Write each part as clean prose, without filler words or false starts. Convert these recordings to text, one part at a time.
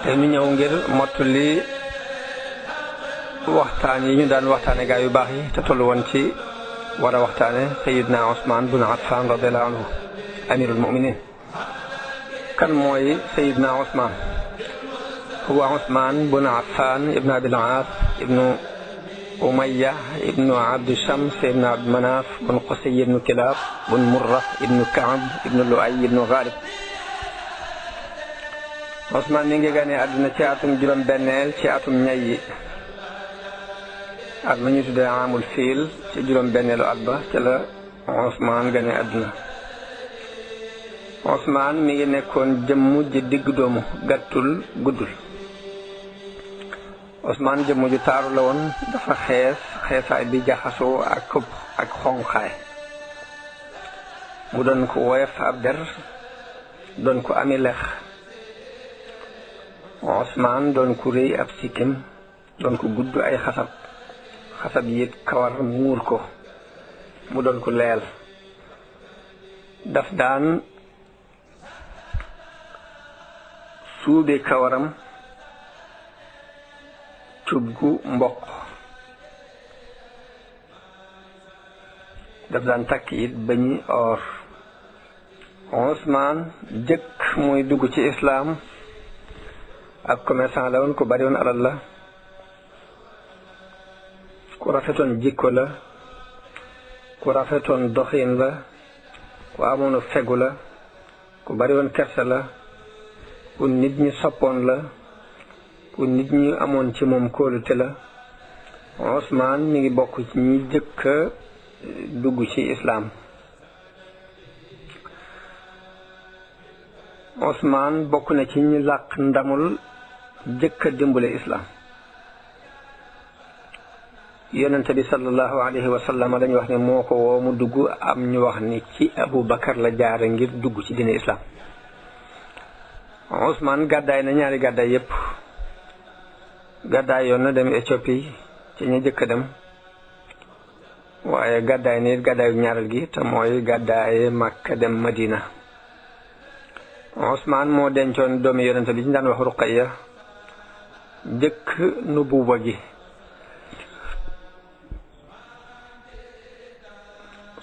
te ñu ñëw ngir mottali waxtaan yi ñu daan waxtaane gaa yu baax yi te tollu woon ci war a waxtaane Sayyidna Usmaan bun Affaan radiyallahu anhu amirul mu'minin. kan mooy Sayyidna Usmaan? huwa Usmaan bun Affaan ibnu Abil Aas ibnu Umayya ibnu Abdi Shams ibnu Abdi Manaaf bun Qusay ibnu Kilaab bun Murra ibnu Kaab ibnu Lu'ay ibnu Ghalib. Usmaan mi ngi gane àdduna ci atum juróom-benneel ci atum ñay yi at ma ñu tuddee amul fiil ci juróom-benneelu at ba ca la Usmaan gane àdduna. Usmaan mi ngi nekkoon jëmm ji digg doomu gàttul guddul. Usmaan jëmm ju taaru la woon, dafa xeesaay bi jaxasoo ak këpp ak xonqaay. mu doon ko woyof ab der, doon ko ami lex. Usmaan doon ko rëy ab sikkim, doon ko gudd ay xasab yit kawar muur ko, mu doon ko leel. daf daan suube kawaram cubgu mboq, daf daan takk it bañi or. Usmaan jëkk muy dugg ci islaam ak commerçant la woon, ku bari woon alal la, ku rafetoon jikko la, ku rafetoon doxin la, ku amoon fegu la, ku bari woon kersa la, ku nit ñi soppoon la, ku nit ñi amoon ci moom kóolute la. Usmaan mi ngi bokk ci ñi jëkk dugg ci islaam. Usmaan bokk na ci ñi làq ndamul jëkk a dimbale islaam. yonente bi sallallahu alayhi wa sallam dañu wax ne moo ko woo mu dugg, am ñu wax ni ci Abu Bakar la jaare ngir dugg ci diine islaam. Usmaan gàddaay na ñaari gàddaay yépp. gàddaay yoon na dem Éthiopie ci ña jëkk a dem, waaye gàddaay na it gàddaayu ñaareel gi te mooy gàddaaye Makka dem Madina. Usmaan moo dencoon doomi yonente bi ñu daan wax Ruqayya jëkk nubuwa gi.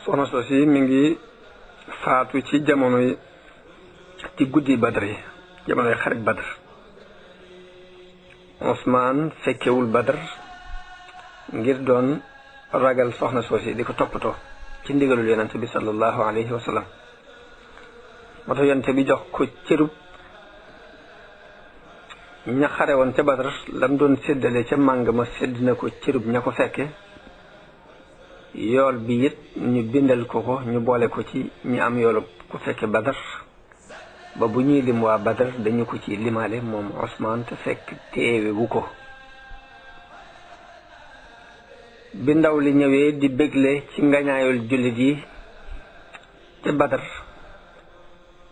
soxna soosi mi ngi faatu ci ci guddi Badr yi, jamonoy xarit Badr. Usmaan fekkewul Badr ngir doon ragal soxna soosi di ko toppatoo ci ndigalul yonente bi sallallahu alayhi wa sallam. moo tax yonente bi jox ko cërub ña xare woon ca Badr, lam doon séddale ca màng ma sédd na ko cërub ña ko fekke. yool bi it ñu bindal ko ñu boole ko ci ñi am yoolub ku fekke Badr, ba bu ñuy lim waa Badr dañu ko ci limaale moom Usmaan te fekk teewe wu ko. bi ndaw li ñëwee di bégle ci ngañaayul jullit yi ca Badr,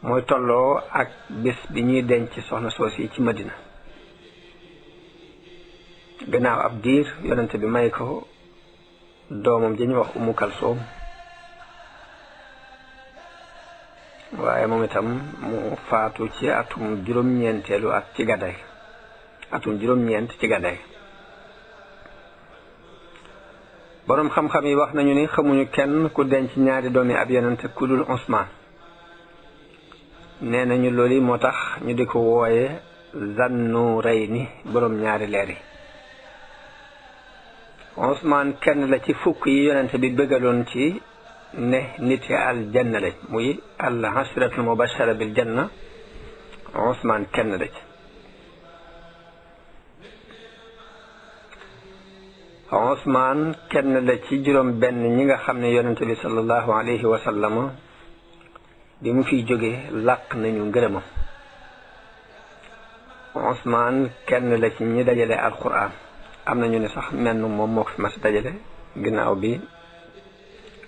mooy tolloo ak bis bi ñuy denc soxna soos yi ci Madina. gannaaw ab diir yonente bi may ko doomam ji ñu wax Ummu Kalsoom, waaye moom itam mu faatu ci atum juróom-ñeenteelu at ci gàddaay, atum juróom-ñeent ci gàddaay. boroom xam-xam yi wax nañu ni xamuñu kenn ku denc ñaari doomi ab yonente ku dul Usmaan. nee nañu loolu moo tax ñu di ko wooye Zannurayni, boroom ñaari leer yi. Usmaan kenn la ci fukk yi yonente bi bëggaloon ci ne nit yi aljanna lañ, muy al ashratul mubashara bil janna. Usmaan kenn la ci. Usmaan kenn la ci juróom benn ñi nga xam ne yonente bi sallallahu alayhi wa sallam bi mu fiy jógee làq nañu ngërëmam. Usmaan kenn la ci ñi dajale alquran. am nañu ne sax menn moom moo ko fi mas dajale ginnaaw bi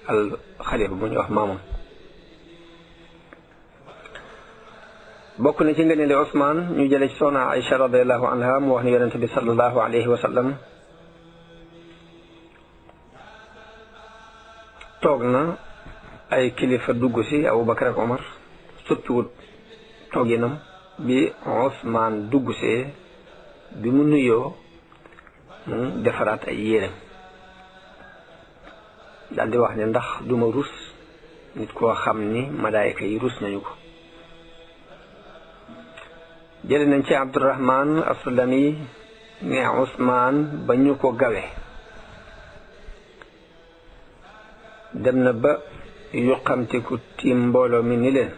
al xalifa bu ñu wax Maamun. bokk na ci ngëneeli Usmaan ñu jële ci soxna Aïcha radiyallahu anha mu wax ne yonente bi sallallahu alayhi wa sallam toog na ay kilifa dugg si Abu Bakar ak Omar soppiwut tooginam bi Usmaan duggsee bi mu nuyoo mu defaraat ay yéreem daldi wax ne ndax duma rus nit koo xam ni malaayika yi rus nañu ko. jële nañ ci Abdurahman Asulami ne Usmaan ba ñu ko gawe dem na ba yuqamtiku tiim mbooloo mi ni leen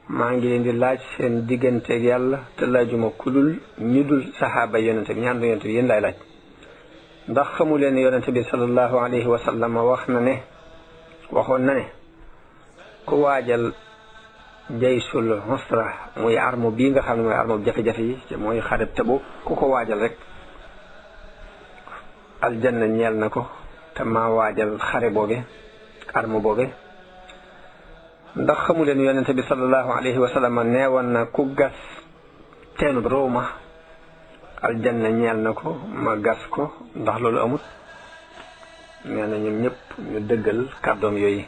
maa ngi leen di laaj seen digganteeg yàlla te laajuma kulul ñu dul saxaaba yonente bi ñaan yonente bi yéen laay laaj ndax xamu leen yonente bi sallallahu alayhi wa sallam waxoon na ne ku waajal jaysul usra muy arme bii nga xam ne mooy arme jafe-jafe yi te mooy xareb Tabuk ku ko waajal rek aljanna ñeel na ko te maa waajal xare boobe arme boobe ndax xamu leen yonente bi sallallahu alayhi wa sallam neewoon na ku gas teenub réew ma aljanna ñeel na ko ma gas ko ndax loolu amut nee na ñoom ñëpp ñu dëggal kàddoom yooyu.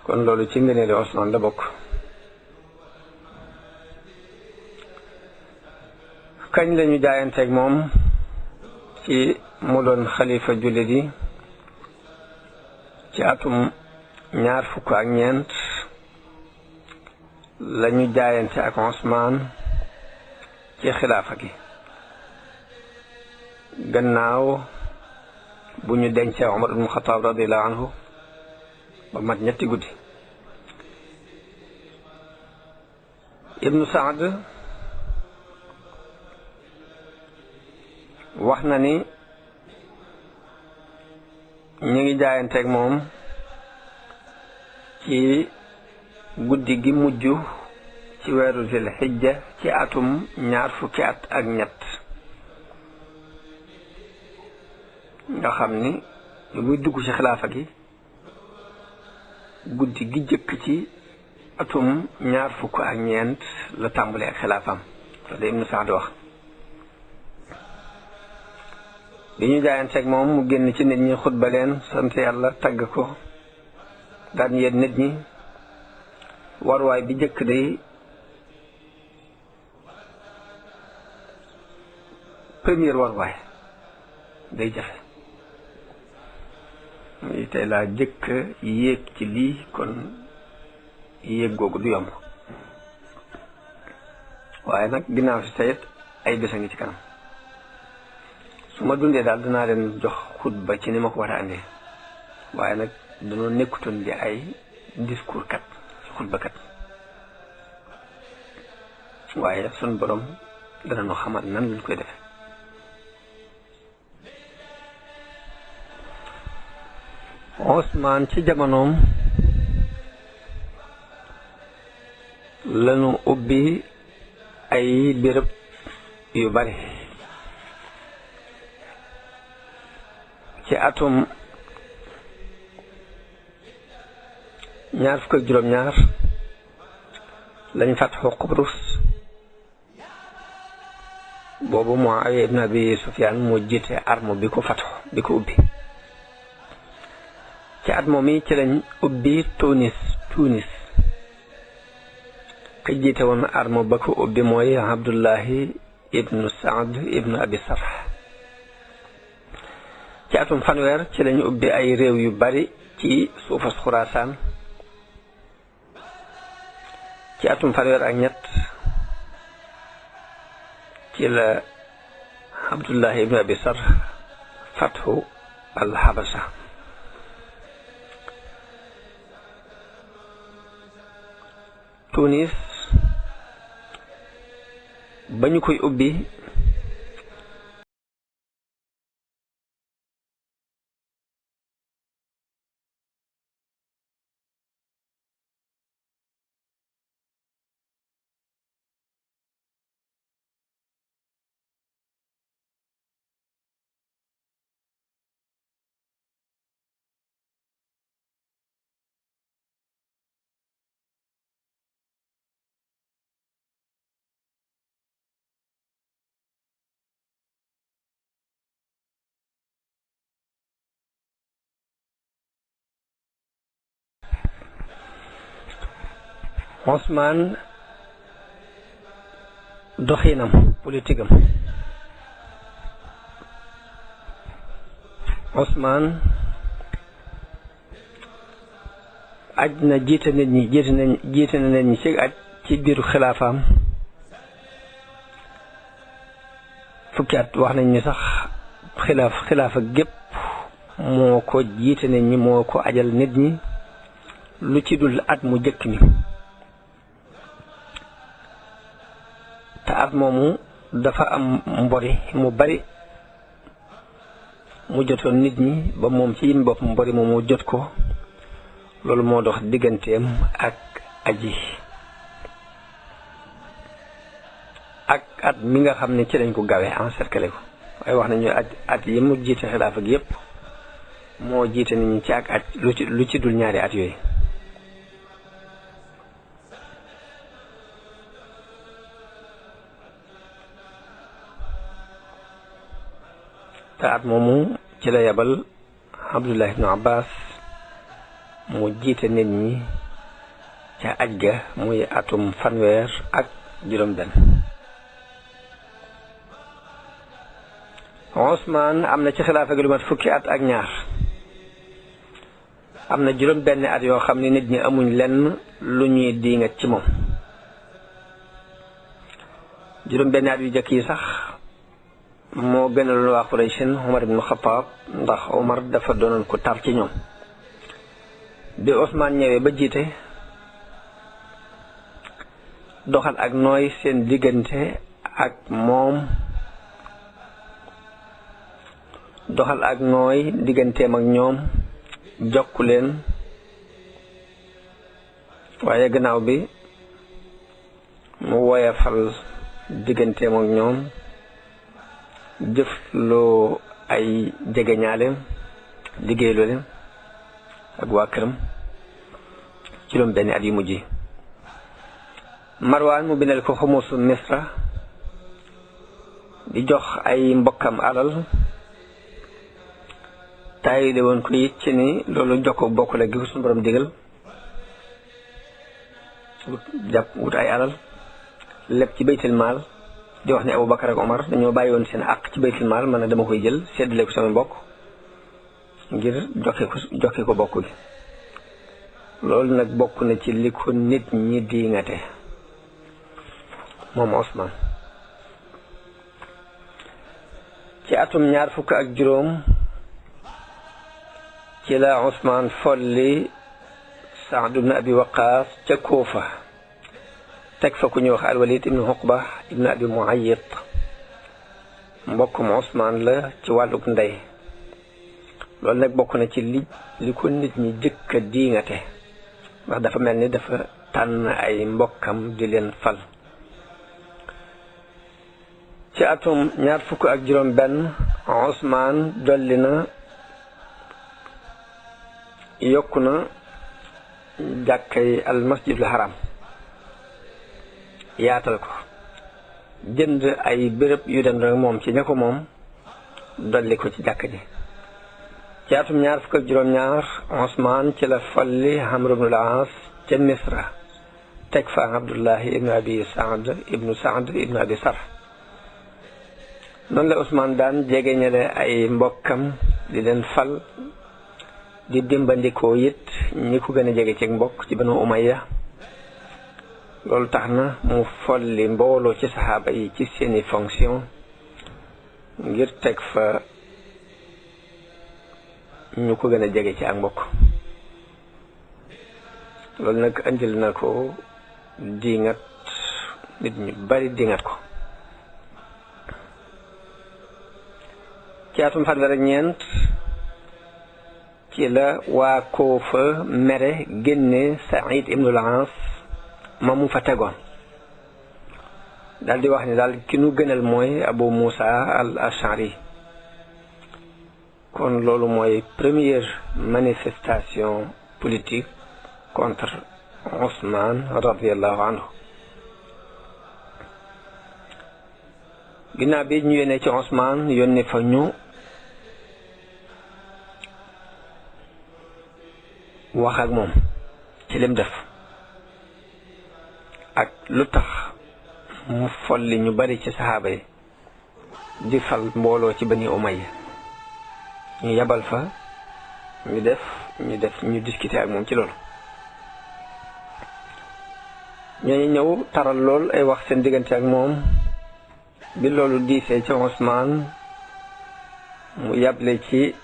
kon loolu ci ngëneeli Usmaan la bokk. kañ lañu jaayanteeg moom ci mu doon xalifa jullit yi ci atum 24 lañu jaayante ak Usmaan ci xilaafa gi gannaaw bu ñu dencee Umar ibn Xattaab radiyallahu anhu ba mat ñetti guddi. Ibnu Saad wax na ni ñu ngi jaayanteeg moom ci guddi gi mujj ci weeru Zil Hijja ci atum 20 at nga xam ni lu muy dugg ci xilaafa gi guddi gi jëkk ci atum 20 la tàmbalee ak xilaafam loolu Ibnu Saad wax. bi ñu jaayanteeg moom mu génn ci nit ñi xutba leen sant yàlla tagg ko daan yéen nit ñi warwaay bi jëkk day première warwaay day jafe muy tey laa jëkk yéeg ci lii kon yéeg googu du yomb waaye nag ginnaaw si tayit ay bés a ngi ci kanam su ma dundee daal dinaa leen jox xutba ci ni ma ko war a andee waaye nag dañoo nekkutoon di ay discours kat xutba kat waaye sun borom dana nu xamal nan lañ koy defe. Usmaan ci jamonoom lañu ubbi ay béréb yu bari ci atum 22 lañ fatxu Qubrus boobu Muawiya ibn Abi Sufyaan moo jiite arme bi ko fatxu bi ko ubbi. ci at moom yi ci lañ ubbi Tunis ka jiite woon arme ba ko ubbi mooy Abdullahi ibnu Saad ibnu Abi Sarh. ci atum 1 ci lañ ubbi ay réew yu bari ci suufas Xuraasaan. ci atum 1 ci la Abdullahi ibnu Abi Sarh fatxu al-Habasha. Tunis ba ñu koy ubbi Ousmane doxinam politique am. Ousmane aj na jiite na nit ñi ci aj ci biiru xilaafaam fukki at. wax nañ ni sax xilaafa gépp moo ko jiite nit ñi, moo ko ajal nit ñi lu ci dul at mu jëkk mi. te at moomu dafa am mbori mu bari mu jotoon nit ñi ba moom ci yim bopp mbori moom mu jot ko. loolu moo dox digganteem ak aji ak at mi nga xam ne ci lañ ko gawe encerclé ko. waaye wax nañu at yi mu jiite xilaaf ak yépp moo jiite nit ñi ci ak at lu ci dul ñaari at yooyu. te at moomu ci la yabal Abdullah ibn Abbas mu jiite nit ñi ca aj ga muy atum fanweer ak juróom-benn. Ousmane am na ci xilaafa gi lu mat fukki at ak ñaar. am na juróom-benn at yoo xam ne nit ñi amuñ lenn lu ñuy diingat ci moom. juróom-benn at yu jëkk yi sax moo gënal waa Qurayshin Umar ibn Khattab, ndax Umar dafa doonoon ko tar ci ñoom. bi Ousmane ñëwee ba jiite doxal ak nooy seen diggante ak moom, doxal ak nooy digganteem ak ñoom, jokku leen. waaye gannaaw bi mu woyafal digganteem ak ñoom, jëfloo ay jegeñaaleem, liggéeyloo leen ak waa këram juróom benn at yu mujj. Marwaan mu bindal ko xumusu Misra di jox ay mbokkam alal, taayile woon ko it ci ni loolu jokko bokk la gi ko suñu borom digal. wut ay alal lépp ci baytul maal, di wax ne Abubakar ak Omar dañoo bàyyi woon seen àq ci baytul maal, man na dama koy jël séddale ko sama mbokk ngir jokke ko bokk gi. loolu nag bokk na ci li ko nit ñi diingate moom Ousmane. ci atum 25 ci la Ousmane folli Saad ibn Abi Waqaas ca Kuufa, teg fa ku ñuy wax Al-Walid ibn Uqba ibn Abi Muayyid, mbokkum Ousmane la ci wàlluk ndey. loolu nag bokk na ci li ko nit ñi jëkk a diingate, ndax dafa mel ni dafa tànn ay mbokkam di leen fal. ci atum 26 Ousmane dolli na yokku na jàkkay al masjidul haram, yaatal ko, jënd ay béréb yu dem rek moom ci ña ko moom, dolli ko ci jàkk ji. ci atum 22 Ousmane ci la folli Amr ibn al-As ca Misra, teg fa Abdullahi ibn Abi Saad ibn Abi Sarh. noonu la Ousmane daan jegeñale ay mbokkam di leen fal, di dimbandikoo it ñi ko gën a jege ci mbokk ci Banu Umayya. loolu tax na mu folli mbooloo ci saxaaba yi ci seeni fonction ngir teg fa ñu ko gën a jege ci ak mbokk. loolu nag andil na ko diingat, nit ñu bari diingat ko. ci atum 24 ci la waa Kuufa mere génne Saïd ibn al-As ma mu fa tegoon, daal di wax ni daal ki nu gënal mooy Abu Musa al-Ash'ari. kon loolu mooy première manifestation politique contre Ousmane radiyallahu anhu. ginnaaw bi ñu yónnee ci Ousmane yónnee fa ñu wax ak moom ci lim def. ak lu tax mu folli ñu bari ci saxaaba yi di fal mbooloo ci Bani Umayya ñu yabal fa ñu discuter ak moom ci loolu. ñooñu ñëw taral lool ay wax seen diggante ak moom bi loolu diisee ci Usmaan mu yable ci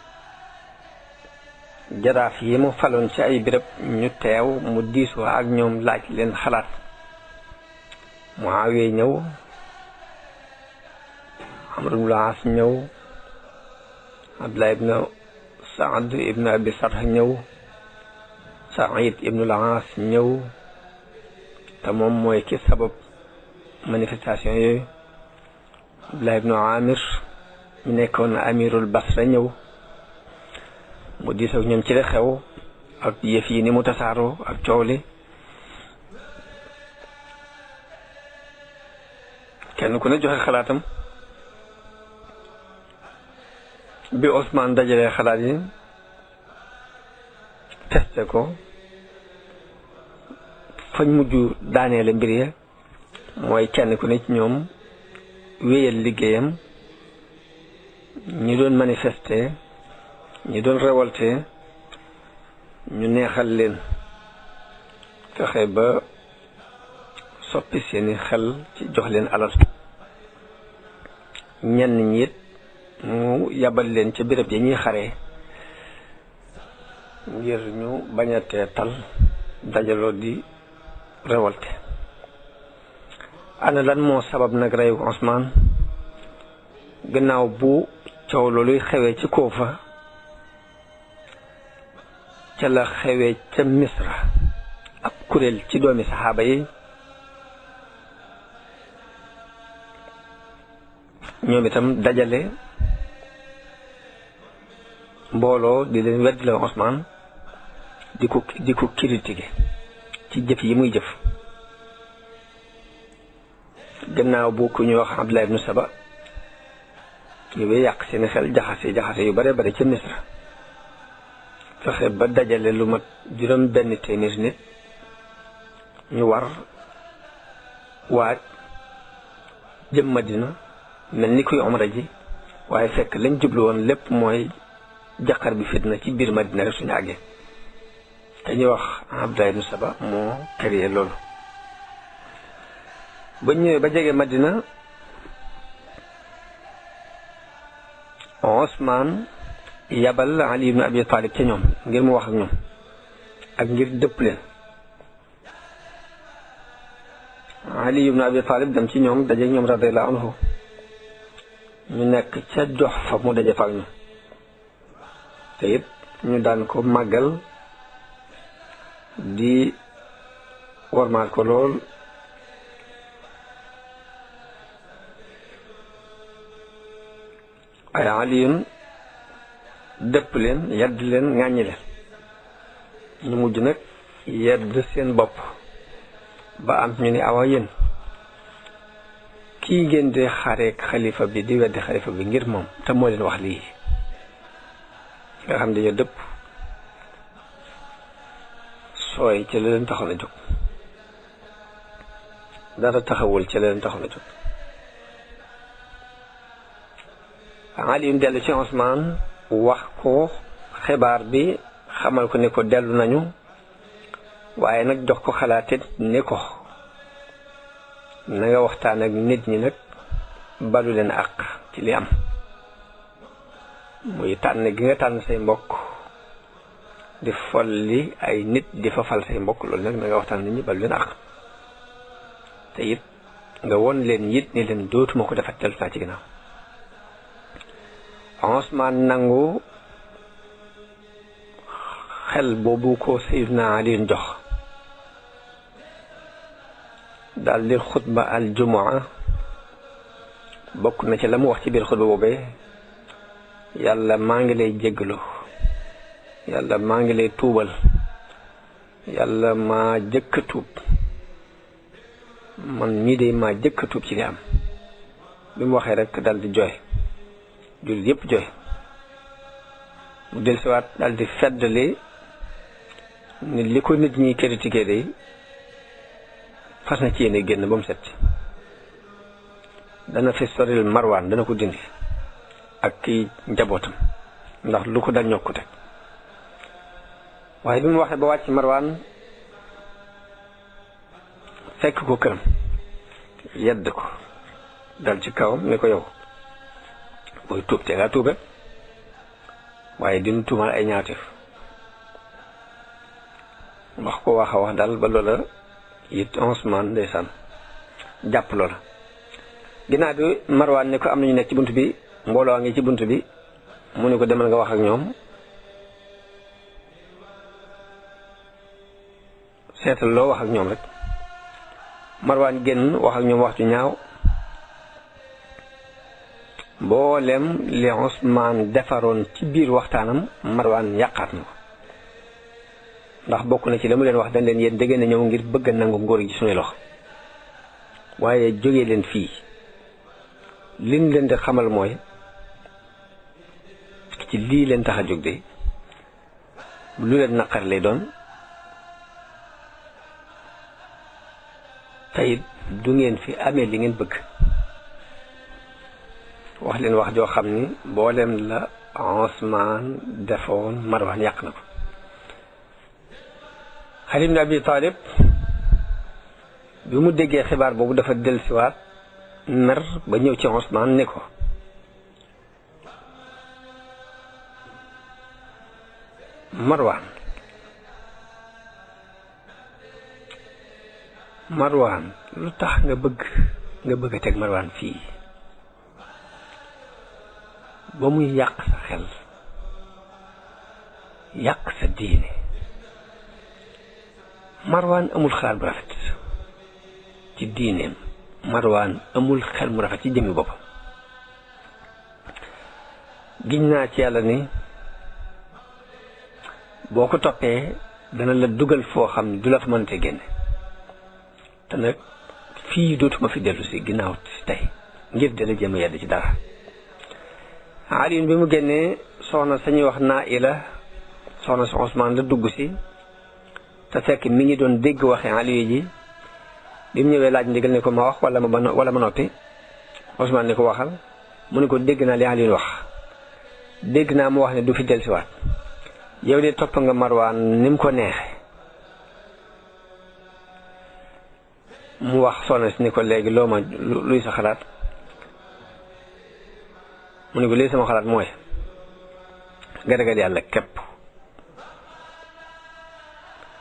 jaraaf yi mu faloon ci ay béréb ñu teew mu diisoo ak ñoom laaj leen xalaat. Muawiya ñëw, Amr ibn al-As ñëw, Abdullah ibn Saad ibn Abi Sarh ñëw, Saïd ibn al-As ñëw te moom mooy ki sabab manifestation yooyu. Abdullah ibn Amir mu nekkoon amirul Basra ñëw mu diisoo ak ñoom ci la xew ak yëf yi ni mu tasaaroo ak coow li. kenn ku ne joxe xalaatam. bi Ousmane dajalee xalaat yi testé ko fañ mujj daaneele mbir ya mooy kenn ku ne ci ñoom wéyal liggéeyam. ñi doon manifester ñi doon révolter ñu neexal leen fexe ba soppi seeni xel ci jox leen alal. ñenn ñi it mu yabal leen ca béréb ya ñuy xaree ngir ñu bañ a teetal dajaloo di révolté. ana lan moo sabab nag reyu Ousmane gannaaw bu coow looluy xewee ci Kuufa ca la xewee ca Misra ab kuréel ci doomi saxaaba yi ñoom itam dajale mbooloo di leen weddi la Ousmane di ko critiquer ci jëf yi muy jëf. gannaaw bu ku ñuy wax Abdullah ibn Saba ñëwee yàq seeni xel jaxase yu bare bare ca Misra fexe ba dajale lu mat juróom benn téeméer nit ñu war waaj jëm Madina mel ni kuy umra ji waaye fekk lañ jublu woon lépp mooy jaqar bi fitna ci biir Madina rek suñu àggee. te ñuy wax Abdullah ibn Saba moo créé loolu. ba ñëwee ba jege Madina Ousmane yabal Ali ibn Abi Talib ca ñoom ngir mu wax ak ñoom ak ngir dëpp leen. Ali ibn Abi Talib dem ci ñoom daje ñoom radiyallahu anhu ñu nekk ca jox fa mu daje fa ak ñoom te it ñu daan ko màggal di wormaal ko lool. ay aliyun dëpp leen yedd leen ŋàññi leen ñu mujj nag yedd seen bopp ba am ñu ni awa yéen kii ngeen di xareek xalifa bi di weddi xalifa bi ngir moom te moo leen wax lii nga xam dañoo dëpp sooy ci la leen taxoon a jóg dara taxawul ci la leen taxoon a jóg. Ali dellu ci Ousmane wax ko xibaar bi xamal ko ni ko dellu nañu waaye nag jox ko xalaatit ni ko na nga waxtaan ak nit ñi nag balu leen àq ci li am muy tànn gi nga tànn say mbokk di folli ay nit di fa fal say mbokk loolu nag na nga waxtaan nit ñi balu leen àq te it nga won leen it ni leen dootuma ko defat dellu naa ci ginnaaw. Ousmane nangu xel boobu ko Seydina Ali jox daal di xutba al jumaa bokk na ci la mu wax ci biir xutba boobee yàlla maa ngi lay jéggalu yàlla maa ngi lay tuubal yàlla maa jëkk a tuub man mii de maa jëkk a tuub ci li am. bi mu waxee rek daal di jooy jullit yépp jooy mu dellusiwaat daal di feddali ni li ko nit ñi critiqué day fas na ci yéene génn ba mu set ci dana fi soril Marwaan dana ko dindi ak kii njabootam ndax lu ko dal ñoo ko teg waaye bi mu waxee ba wàcc Marwaan fekk ko këram yedd ko dal ci kawam ni ko yow booy tuub te ngaa tuube waaye dinu tuumal ay ñaawteef wax ko wax a wax daal ba loola it Usmaan ndeysaan jàpp loola ginnaaw bi Marwaan ne ko am nañu nekk ci bunt bi mbooloo a ngi ci bunt bi mu ne ko demal nga wax ak ñoom seetal loo wax ak ñoom rek Marwaan génn wax ak ñoom wax ju ñaaw mboolem li Usmaan defaroon ci biir waxtaanam Marwaan yàqaat na ko ndax bokk na ci la mu leen wax dañ leen yéen dégg na ñëw ngir bëgg a nangu ngóor gi suñuy loxo waaye jógee leen fii liñ leen di xamal mooy ci lii leen tax a jóg de lu leen naqar lay doon tey du ngeen fi amee li ngeen bëgg wax leen wax joo xam ni mboolem la Usmaan defoon Marwaan yàq na ko Ali ibn Abi Talib bi mu déggee xibaar boobu dafa dellusiwaat mer ba ñëw ci Usmaan ne ko Marwaan lu tax nga bëgg a teg Marwaan fii ba muy yàq sa xel yàq sa diine Marwaan amul xalaat bu rafet ci diineem Marwaan amul xel mu rafet ci jëmmi boppam giñ naa ci yàlla ni boo ko toppee dana la dugal foo xam ne du la fa mënatee génne te nag fii dootuma fi dellu si ginnaaw si tey ngir dala jëm a yedd ci dara Ali bi mu génnee soxna sañuy wax Naila soxna si Usmaan la dugg si te fekk mi ngi doon dégg waxe Ali ji bi mu ñëwee laaj ndigal ne ko ma wax wala ma noppi Usmaan ne ko waxal mu ne ko dégg naa li Ali wax dégg naa mu wax ne du fi dellusiwaat yow de topp nga Marwaan ni mu ko neexe mu wax soxna si ni ko léegi loo ma luy sa xalaat mu ne ko lii sama xalaat mooy nga ragal yàlla képp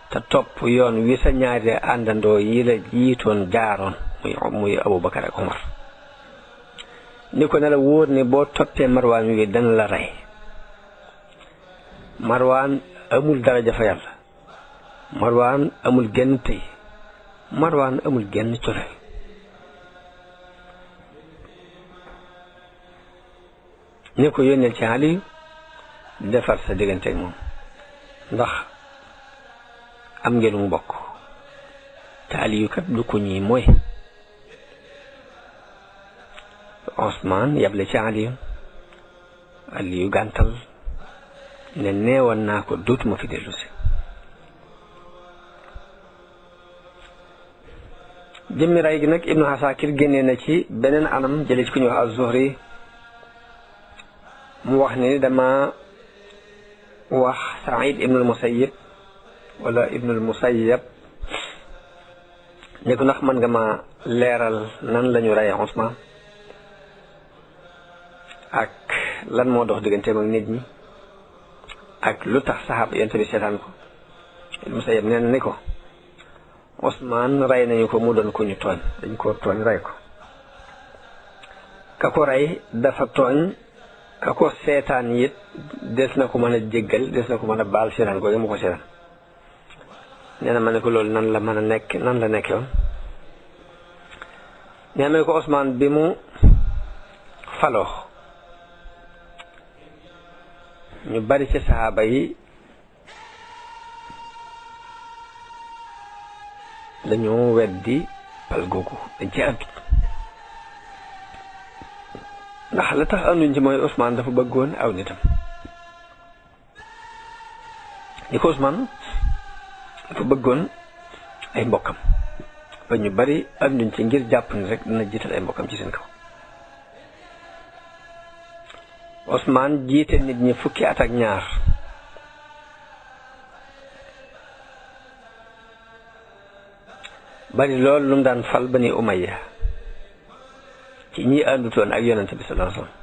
te topp yoon wi sa ñaari àndandoo yi la jiitoon jaaroon muy Abubakar ak Umar ni ko ne la wóor ne boo toppee Marwaan wi dana la rey Marwaan amul daraja fa yàlla Marwaan amul genn tey Marwaan amul genn cofeel ni ko yónneel ci Ali defar sa diggante ak moom ndax am ngeen mu bokk te Ali kat du ko ñii mooy Usmaan yable ci Ali gàntal ne neewoon naa ko dootuma fi dellu si jëmmi ray gi nag Ibnu Asakir génnee na ci beneen anam jële ci ku ñuy wax Az-Zuhri mu wax ne dama wax Saïd ibnul Musayyib wala ibnul Musayyab ne ko ndax mën nga ma leeral nan lañu rey Usmaan ak lan moo dox digganteem ak nit ñi ak lu tax saxaaba yonent bi seetaan ko ibnul Musayyab nee na ni ko Usmaan rey nañu ko mu doon ku ñu tooñ dañ koo tooñ rey ko ka ko rey dafa tooñ ka ko seetaan it des na ko mën a jéggal des na ko mën a baal seetaan ko mu ko seetaan nee na ma ne ko loolu nan la mën a nekk nan la nekk yoon nee na ko Usmaan bi mu faloo ñu bari ci saxaaba yi dañoo weddi pal googu dañ ci àddu ndax la tax ànduñ ci mooy Usmaan dafa bëggoon aw nitam ni ko Usmaan dafa bëggoon ay mbokkam ba ñu bari anduñ ci ngir jàpp ni rek dina jiital ay mbokkam ci seen kaw. Ousmane jiite nit ñi fukki at ak ñaar bari lool lu mu daan fal Bani Umayya ci ñi àndutoon ak yonente bi sallallahu alayhi wasallam.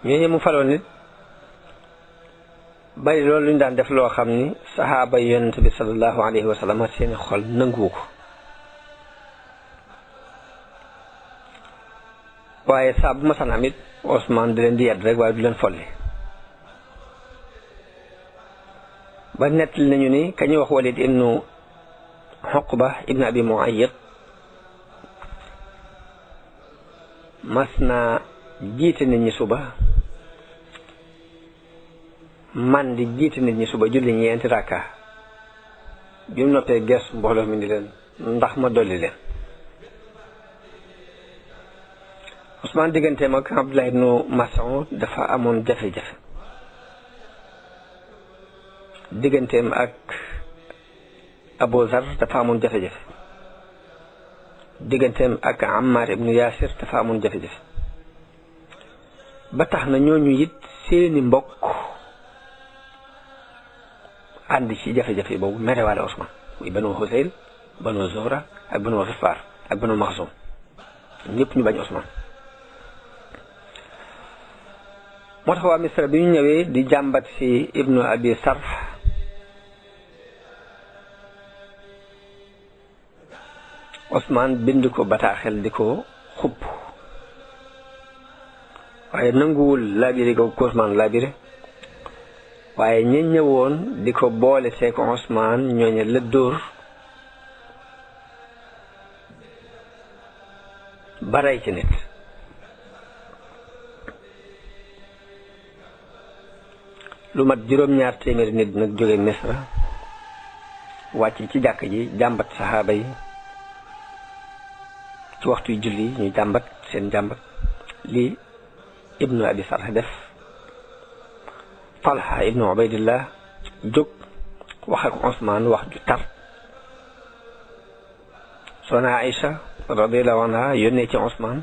ñooñu mu faloon nit bari loolu lu ñu daan def loo xam ni saxaaba yonente bi sallallahu alayhi wasallam seeni xol nanguwu ko, waaye saa bu ma san am it Ousmane di leen di yedd rek waaye du leen folli. ba nettali nañu ni ka ñuy wax Walid ibnu Uqba ibnu Abi Muayyid mas na jiite nit ñi suba man di jiite nit ñi suba julli ñeenti rakka bi mu noppee gestu mbooloo mi ni leen ndax ma dolli leen. Ousmane digganteem ak Abdullah ibnu Mas'ud dafa amoon jafe-jafe, digganteem ak Abu Zar dafa amoon jafe-jafe, digganteem ak Ammar ibnu Yasir dafa amoon jafe-jafe, ba tax na ñooñu it seeni mbokk ànd ci jafe-jafe boobu merewaale Ousmane muy Banu Husayl, Banu Zuhra ak Banu Ghifar ak Banu Maxsum ñëpp ñu bañ Ousmane. moo tax waa Misra bi ñu ñëwee di jàmbat ci Ibnu Abi Sarh Ousmane bind ko bataaxel di ko xupp, waaye nanguwul labiré ko Ousmane labiré, waaye ñi ñëwoon di ko boole see ko Ousmane ñooñe la dóor ba rey ci nit. lu mat juróom-ñaar téeméeri nit nag jóge Misra wàcc ci jàkk ji jàmbat saxaaba yi ci waxtuy julli ñu jàmbat seen jàmbat lii Ibnu Abi Sarh def. Talha ibnu Ubaydillah jóg wax ak Ousmane wax ju tar. Soxna Aïcha radiyallahu anha yónnee ci Ousmane,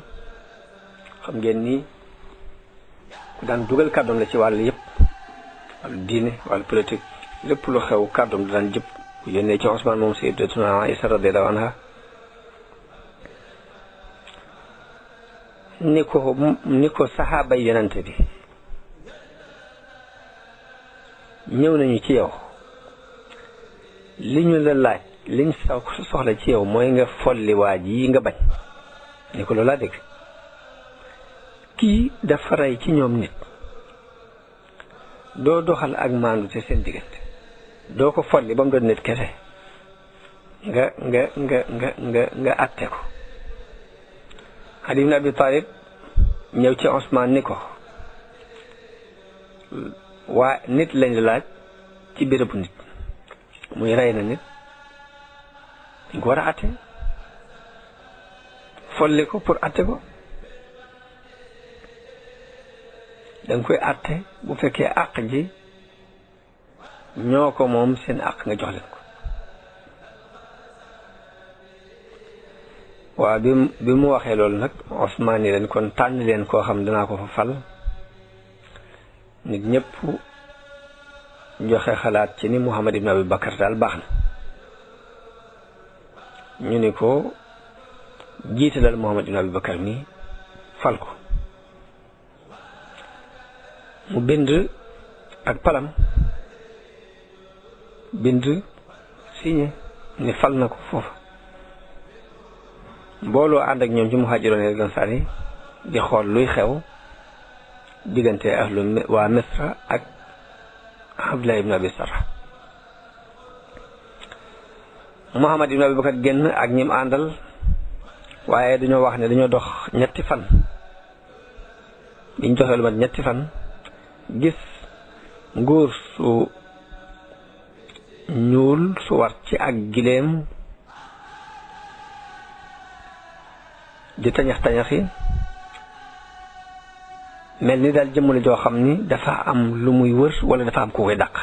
xam ngeen ni ku daan dugal kàddoom la ci wàll yépp, wàllu diine wàllu politique lépp lu xew kàddoom daan jëpp yónnee ci Ousmane moom sayyidatuna Aïcha radiyallahu anha ni ko saxaaba yonente bi ñëw nañu ci yow, li ñu la laaj liñ soxla ci yow mooy nga folli waa ji nga bañ. ni ko loolu laa dégg, kii dafa rey ci ñoom nit, doo doxal ak maandu te seen diggante, doo ko folli ba mu doon nit kese nga atte ko. Ali ibn Abi Talib ñëw ci Ousmane ni ko waa nit lañ la laaj ci bérébu nit, muy rey na nit, dañ ko war a atte, folli ko pour atte ko. danga koy atte bu fekkee àq ji ñoo ko moom seen àq nga jox leen ko. waaw bi mu waxee loolu nag Ousmane ni leen kon tànn leen koo xam danaa ko fa fal. nit ñëpp joxe xalaat ci ni Muhammad ibn Abi Bakar daal baax na. ñu ni ko jiitalal Muhammad ibn Abi Bakar mi fal ko. mu bind ak palam bind signé ni fal na ko foofa. mbooloo ànd ak ñoom ci muhaajiroon ak ansaar yi di xool luy xew diggante waa Misra ak Abdullah ibn Abi Sarh. Muhammad ibn Abi Bakar génn ak ñim àndal, waaye dañoo wax ne dañoo dox ñetti fan. biñ doxee lu mat ñetti fan gis nguur su ñuul su war ci ak gileem di tañax tañaxi mel ni daal jëmm la joo xam ni dafa am lu muy wër wala dafa am ku koy dàq.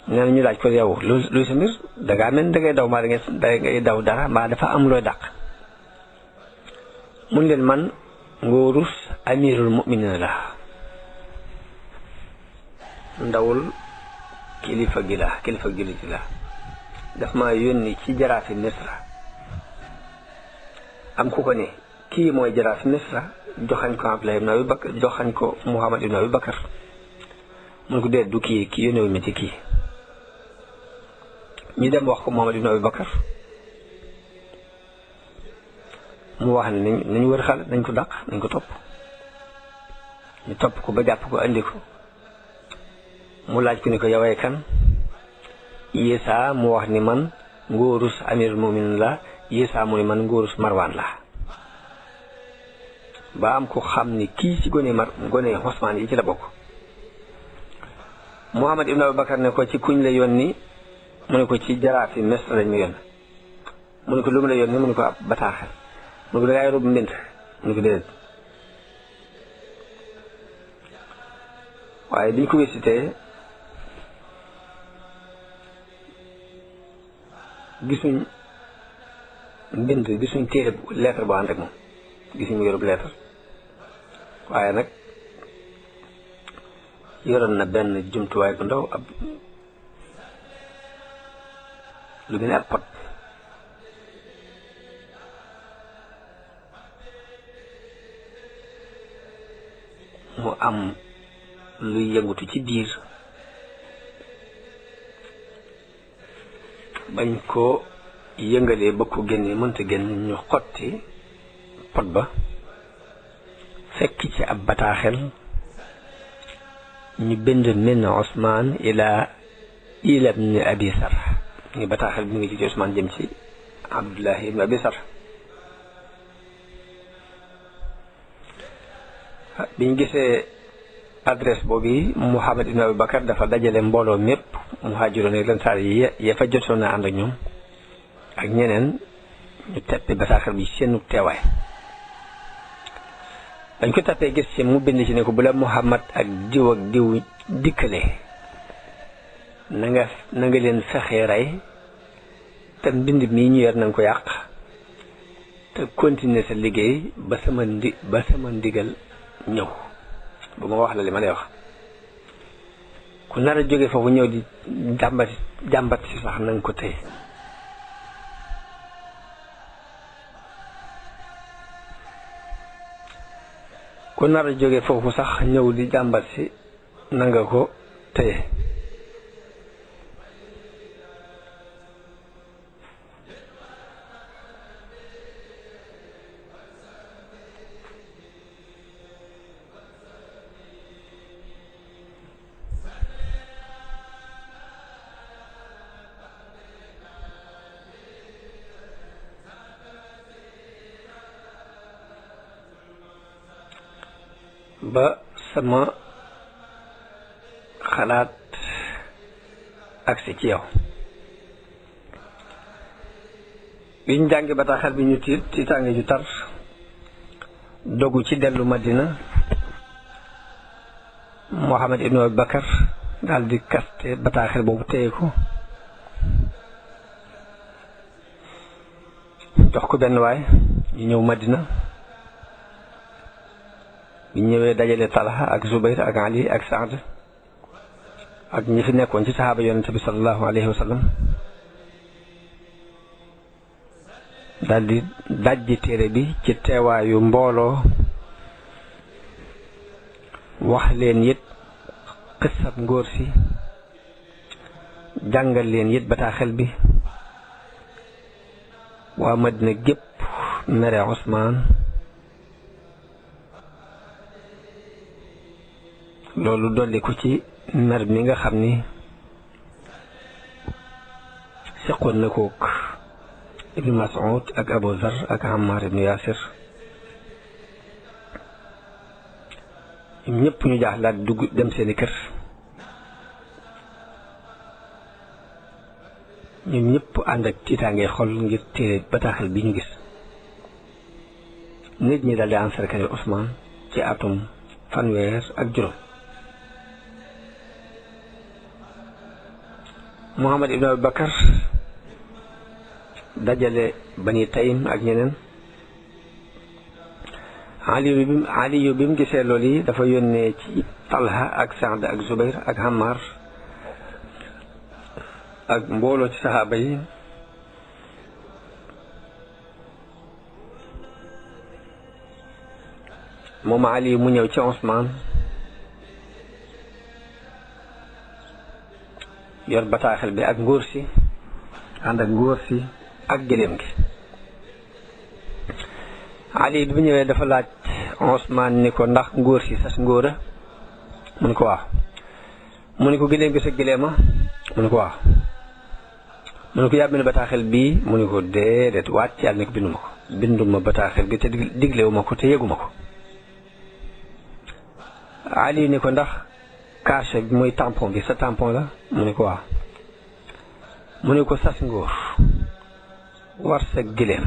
nee na ñu laaj ko yow luy sa mbir dangaa mel da ngay daw mbaa da ngay daw dara mbaa dafa am looy dàq. mun leen man ngóorus amirul mu'minin la, ndawul kilifa gi la daf ma yónni ci jaraafi Misra. am ku ko ne kii mooy jaraafi Misra, joxañ ko Abdullah ibn Abi Bakar, joxañ ko Muhammad ibn Abi Bakar. mun ko déet du kii yónnewul ma ci kii. ñu dem wax ko Muhammad ibn Abi Bakar, mu wax ne nañ wër xale, nañ ko dàq, nañ ko topp. ñu topp ko ba jàpp ko andi ko. mu laaj ko ni ko yaway kan. Isa mu wax ni man ngóorus amirul mu'minin la. Isa mu ni man ngóorus Marwan la. ba am ko xam ni kii ci gone Usmaan yi ci la bokk. Muhammad ibn Abi Bakar ne ko ci kuñ la yónni, mu ne ko ci jaraafi Misra lañ ma yónni. mu ne ko lu mu la yónni, mu ne ko ab bataaxel. mu ne ko dangay rob mbind, mu ne ko déedéet. waaye biñ ko visité gisuñ mbind, gisuñ téere lettre bu ànd ak moom, gisuñ mu yorub lettre. waaye nag yoroon na benn jumtuwaay bu ndaw, ab lu mel ne ab pot. mu am luy yëngutu ci biir. bañ ko yëngalee ba ko génnee mënta génn, ñu xotti pot ba fekk ci ab bataaxel ñu bind min Usmaan ila ibn Abi Sarh. ñu bataaxel bi ngi ci Usmaan jëm ci Abdullah ibn Abi Sarh. biñ gisee adresse boobu Muhammad ibn Abi Bakar dafa dajale mbooloo mépp muhaajiroon ak lansaar yi ya fa jotoon na ànd ak ñoom ak ñeneen, ñu teppi bataaxel bi seenu teewaay. dañ ko tappee gis ci mu bind ci ne ko bu la Muhammad ak diw dikkale na nga leen fexee rey, te mbind mii ñu yor na nga ko yàq, te continuer sa liggéey ba sama ndigal ñëw. bu ma wax la li ma lay wax. ku nar a jóge foofu ñëw di jàmbat si sax na nga ko téye. ku nar a jóge foofu sax ñëw di jàmbat si na nga ko téye. ba sama xalaat agsi ci yow. biñ jàngi bataaxal bi ñu tiitaange ju tar, dogu ci dellu Madina. Muhammad ibn Abi Bakar daal di kaste bataaxal boobu téye ko, jox ko benn waay. ñu ñëw Madina. biñ ñëwee dajale Talha ak Zubayr ak Ali ak Saad ak ñi fi nekkoon ci saxaaba yonente bi sallallahu alayhi wa sallam, daal di dajji téere bi ci teewaayu mbooloo, wax leen it xissab ngóor si, jàngal leen it bataaxel bi. waa Madina gépp mere Usmaan. loolu dolli ko ci mer mi nga xam ni seqoon na kook Ibn Mas'ud ak Abu Zar ak Ammar ibn Yasir. ñëpp ñu jaaxlaat dugg dem seeni kër. ñoom ñëpp ànd ak tiitaange xol ngir téere bataaxal bi ñu gis. nit ñi daal di encercler Ousmane ci atum fanweer ak juróom. Muhammad ibn Abi Bakar dajale Bani Taym ak ñeneen. Aliyu bi mu gisee loolu yi dafa yónnee ci Talha ak Saad ak Zubayr ak Hammar ak mbooloo ci saxaaba yi moom Aliyu mu ñëw ci Ousmane yor bataaxel bi ak nguur si ànd ak nguur si ak gëléem gi. Ali bi ñëwee dafa laaj Ousmane ni ko ndax nguur si sas ngóora mu ni ko waaw. mu ni ko gëléem gi sa gëléema mu ni ko waaw. mu ni ko yaa bind bataaxel bii mu ni ko déedéet waat ci yàlla ni ko binduma ko binduma bataaxel bi te diglewuma ko te yëguma ko. Ali ni ko ndax cachet bi muy tampon bi sa tampon la mu ni ko waaw. mu ni ko sas ngóor war sa gëléem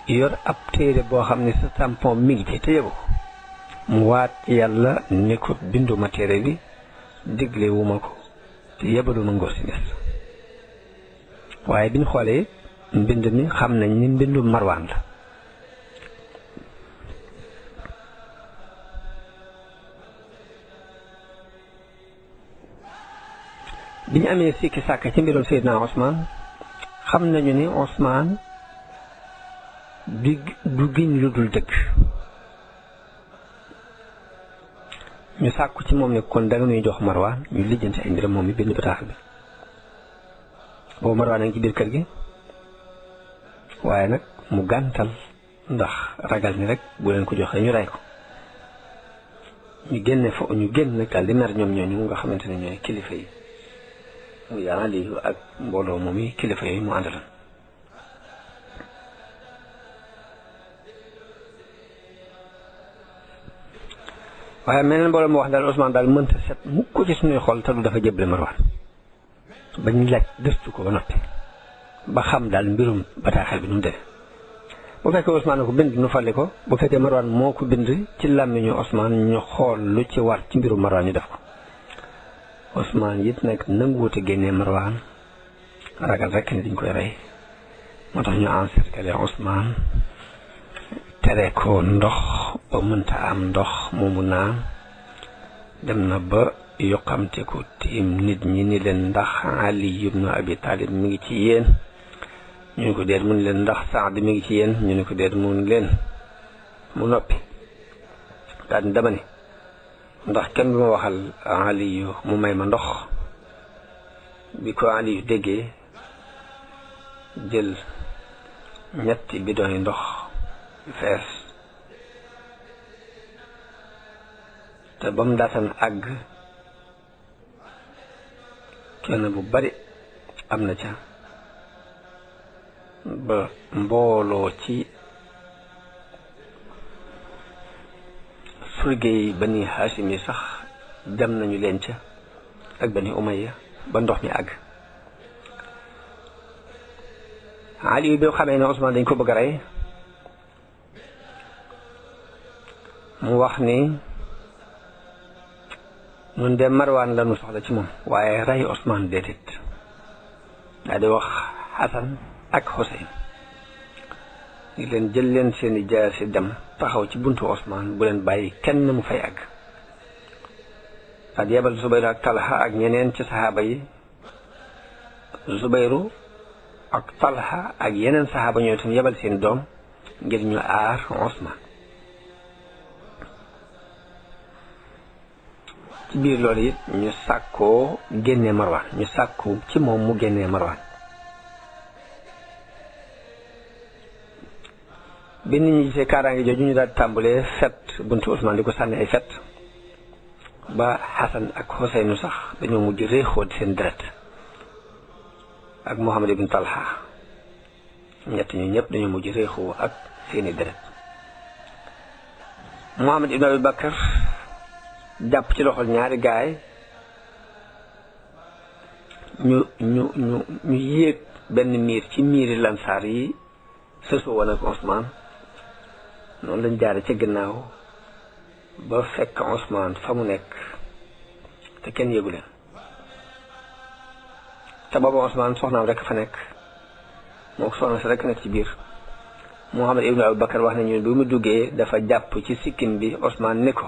yor ab téere boo xam ne sa tampon mi ngi ci te yëgu ko mu waat yàlla ni ko binduma téere bi diglewuma ko te yebaluma ngóor si nes. waaye bi ñu xoolee mbind mi xam nañ ni mbindu Marwaan la. bi ñu amee sikki sàkk ci mbirum Seydina Ousmane xam nañu ni Ousmane du giñ lu dul dëgg. ñu sàkku ci moom ne kon danga ñuy jox Marwaan ñu lijjanti ay mbiram moom mi bind bataaxal bi. boobu Marwaan a ngi ci biir kër gi waaye nag mu gàntal ndax ragal ni rek bu leen ko joxee ñu rey ko. ñu génn nag daal di mer ñoom ñooñu nga xamante ne ñooy kilifa yi muy Aliyu ak mbooloo moom yi kilifa yooyu mu àndaloon. waaye meneen mbooloo mu wax daal Ousmane daal mënta set mukk ko ci suñuy xol te du dafa jëble Marwaan ba ñu laaj gëstu ko ba noppi ba xam daal mbirum bataaxel bi nu mu demee. bu fekkee Ousmane ko bind nu fali ko bu fekkee Marwaan moo ko bind ci làmmiñu Ousmane ñu xool lu ci war ci mbirum Marwaan ñu def ko. Ousmane it nag nanguwut a génnee Marwaan ragal rek ni dañ koy rey moo tax ñu encercler Ousmane tere ko ndox ba mënta am ndox moomu naan. dem na ba yoqamte ko tiim nit ñi ni leen ndax Ali ibn Abi Talib mi ngi ci yéen ñu ne ko déet mun leen ndax Saad mi ngi ci yéen ñu ne ko déet mun leen mu noppi daal di dama ne ndax kenn du ma waxal Ali mu may ma ndox. bi ko Ali déggee jël ñetti bidon yi ndox fees te ba mu daataan àgg kenn bu bari am na ca ba mbooloo ci surge yi Bani Hashim yi sax dem nañu leen ca ak Bani Umayya ba ndox mi àgg. Ali bi xamee ne Ousmane dañ ko bëgg a rey mu wax ni ñun de Marwaan lañu soxla ci moom waaye rey Ousmane déedéet. daa di wax Xasan ak Xuseyn ni leen jël leen seeni jaasi dem taxaw ci buntu Ousmane bu leen bàyyi kenn mu fay àgg. daa di yebal Zubayru ak Talha ak ñeneen ci saxaaba yi. Zubayru ak Talha ak yeneen saxaaba ñoo itam yebal seen doom ngir ñu aar Ousmane. ci biir loolu it ñu sàkkoo génnee Marwaan ñu sàkku ci moom mu génnee Marwaan. bi nit ñi gisee kaaraange jooju ñu daal tàmbalee fet buntu Ousmane di ko sànni ay fet ba Xasan ak Xuseynu sax dañoo mujj réexoo di seen deret ak Muhammad ibn Talha ñett ñu ñëpp dañoo mujj réexoo ak seeni deret. Muhammad ibn Abi Bakar jàpp ci loxol ñaari gaay ñu yéeg benn miir ci miiri lansaar yi sësu woon ak Ousmane noonu lañ jaare ca ginnaaw ba fekk Ousmane fa mu nekk te kenn yëgu leen te booba Ousmane soxnaam rek fa nekk moo ko soxna si rek nekk ci biir. Muhammad ibnu Abu Bakar wax nañu bi mu duggee dafa jàpp ci sikkin bi Ousmane ni ko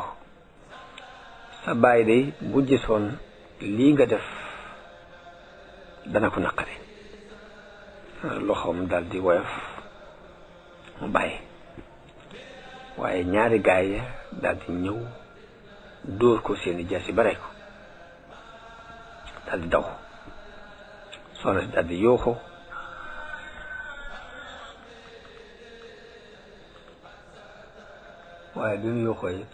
sa baay day bu gisoon lii nga def dana ko naqari loxoom dal di woyof mu bàyyi waaye ñaari gaay ya dal di ñëw dóor ko seeni jaasi bare ko dal di daw soxna si dal di yooxu waaye bi mu yooxoo it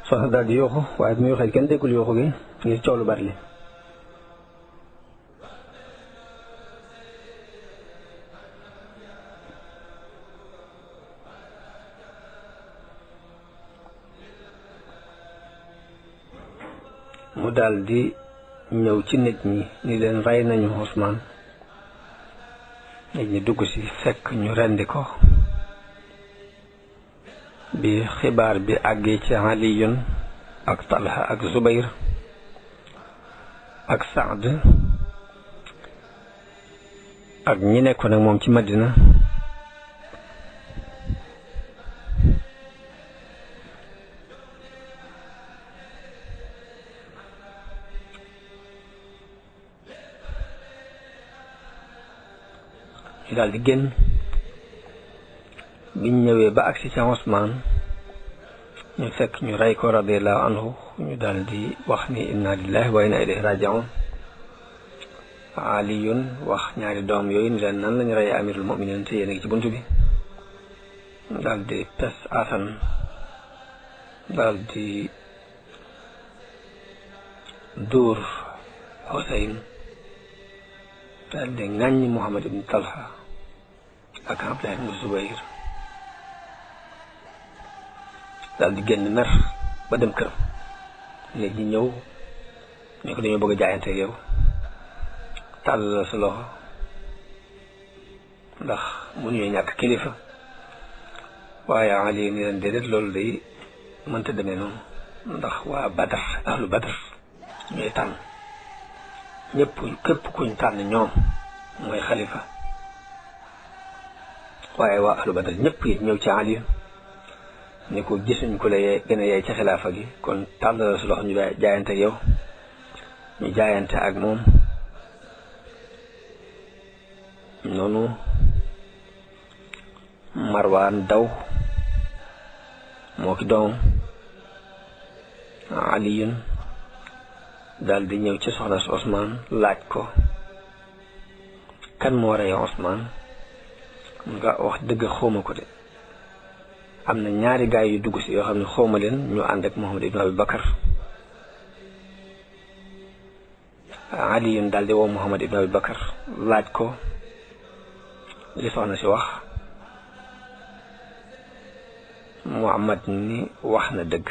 soxna daal di yooxu waaye bi mu yooxee kenn déggul yooxu gi ngir coow lu bari li mu daal di ñëw ci nit ñi ni leen rey nañu Ousmane nit ñi dugg ci fekk ñu rendi ko bi xibaar bi àggee ci Aliyun ak Talha ak Zubayr ak Saad ak ñi nekkoon ak moom ci Madina ñu daal di génn biñ ñëwee ba agsi ca Ousmane ñu fekk ñu rey ko radiyallahu anhu ñu daal di wax ni inna lillahi wa inna ilayhi raji'un Aliyun wax ñaari doom yooyu ni leen nan lañu rey amirul mu'minin te yéen a ngi ci bunt bi daal di pes Asan daal di dóor Husayn daal di ŋàññi Muhammad ibn Talha ak Abdullah ibn Zubayr daal di génn mer ba dem këram nit ñi ñëw ñu ko dañoo bëgg a jaayante ak yow tàll la sa loxo ndax mënuñoo ñàkk kilifa waaye Ali ni leen déedéet loolu day mënta demee noonu ndax waa Badar ahlu Badar ñooy tànn ñëpp képp kuñ tànn ñoom mooy xalifa waaye waa ahlu Badar ñëpp it ñëw ci Ali ni ko gisuñ ko la gën a yey ci xilaafa gi kon tàll la sa loxo ñu jaayante ak yow ñu jaayante ak moom noonu Marwaan daw moo ki doom Aliyun daal di ñëw ci soxna si Ousmane laaj ko kan moo rey Ousmane nga wax dëgg xawma ko de am na ñaari gaay yu dugg si yoo xam ne xawma leen ñu ànd ak Muhammad ibn Abi Bakar Aliyun daal di woo Muhammad ibn Abi Bakar laaj ko li soxna si wax Muhammad ni wax na dëgg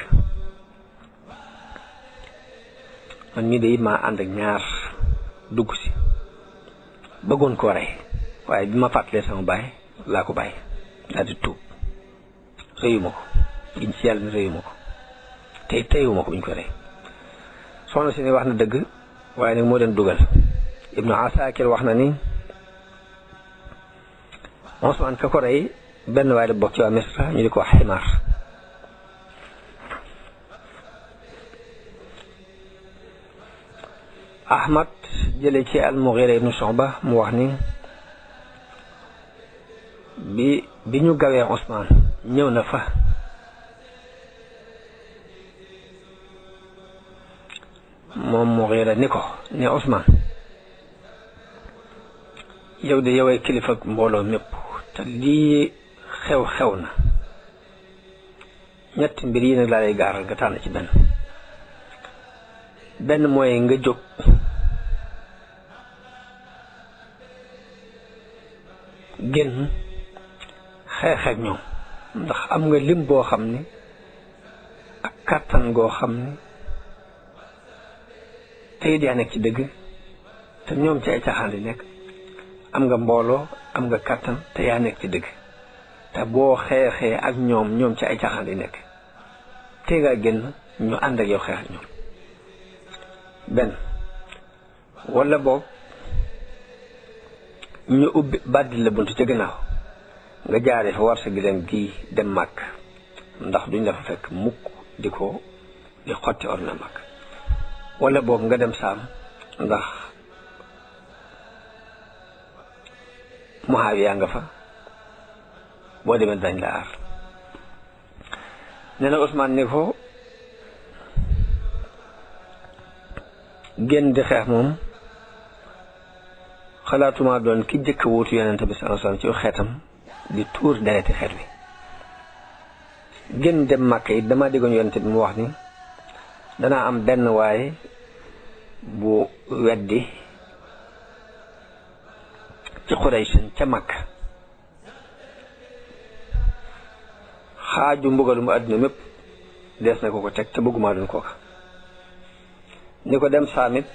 man mii de maa ànd ak ñaar dugg si bëggoon koo rey waaye bi ma fàttalee sama baay laa ko bàyyi daal di tuub rëyuma ko giñ ci yàlla ni rëyuma ko tey teyuma ko buñ ko rey soxna si ni wax na dëgg waaye nag moo leen dugal Ibnu Asakir wax na ni Ousmane ka ko rey benn waaye la bokk ci waa Misra ñu di ko wax Ximaar Ahmad jële ci al-Mughira ibnu Shu'ba mu wax ni bi ñu gawee Ousmane ñëw na fa moom Mughira ni ko ne Ousmane yow de yowee kilifa mbooloo mépp te lii xew na ñetti mbir yi nag laa lay gaaral nga tànn ci benn mooy nga jóg génn xeex ak ñoom ndax am nga lim boo xam ni ak kàttan goo xam ni tey yaa nekk ci dëgg te ñoom ci ay caaxaan li nekk am nga mbooloo am nga kàttan te yaa nekk ci dëgg te boo xeexee ak ñoom ci ay caaxaan li nekk te nga génn ñu ànd ak yow xeex ak ñoom benn wala boog ñu ubbi bàddil la buntu ca gannaaw nga jaaree fa war sa gileem gii dem màkk ndax duñ la fa fekk mukk di xotti or na màkk wala boog nga dem saam ndax Muawiya nga fa boo demee dañ la aar nee na Ousmane ni ko génn di xeex moom xalaatuma doon ki jëkk wuutu yonente bi sallallahu alayhi wasallam ci xeetam di tuur dereti xeet wi génn dem Màkka it dama déggoon yonente bi mu wax ni danaa am benn waaye bu weddi ci Quraysh ca Màkka xaaju mbugalum àdduna mépp dees na ko teg te bëgguma doon kooka ni ko dem saamit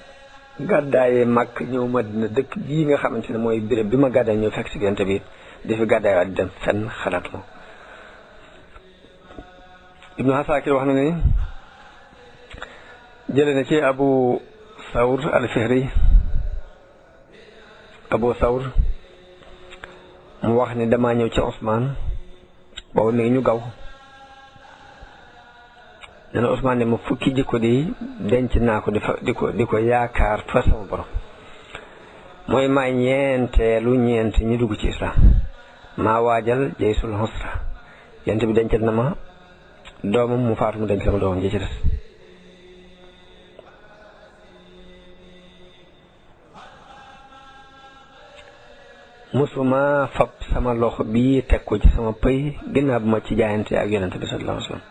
gàddaayee Màkk ñëw Madina dëkk bii nga xamante ne mooy béréb bi ma gàddaay ñëw fekk si yonente bi di fi gàddaay waat di dem fenn xalaatuma Ibnu Asakir wax na ni jële na ci Abu Thawr al-Fihri Abu Thawr mu wax ni damaa ñëw ci Ousmane boobu mi ngi ñu gaw nee na Ousmane ne ma fukki jikko di denc naa ko di ko yaakaar fa sama borom mooy maay ñeenteelu ñeent ñi dugg ci islam maa waajal jaysul husra yent bi dencal na ma doomam mu faatu mu dencal ma doomam ji ci des musuma fab sama loxo bii teg ko ci sama pëy ginnaaw bu ma ci jaayante ak yonente bi sallallahu alayhi wasallam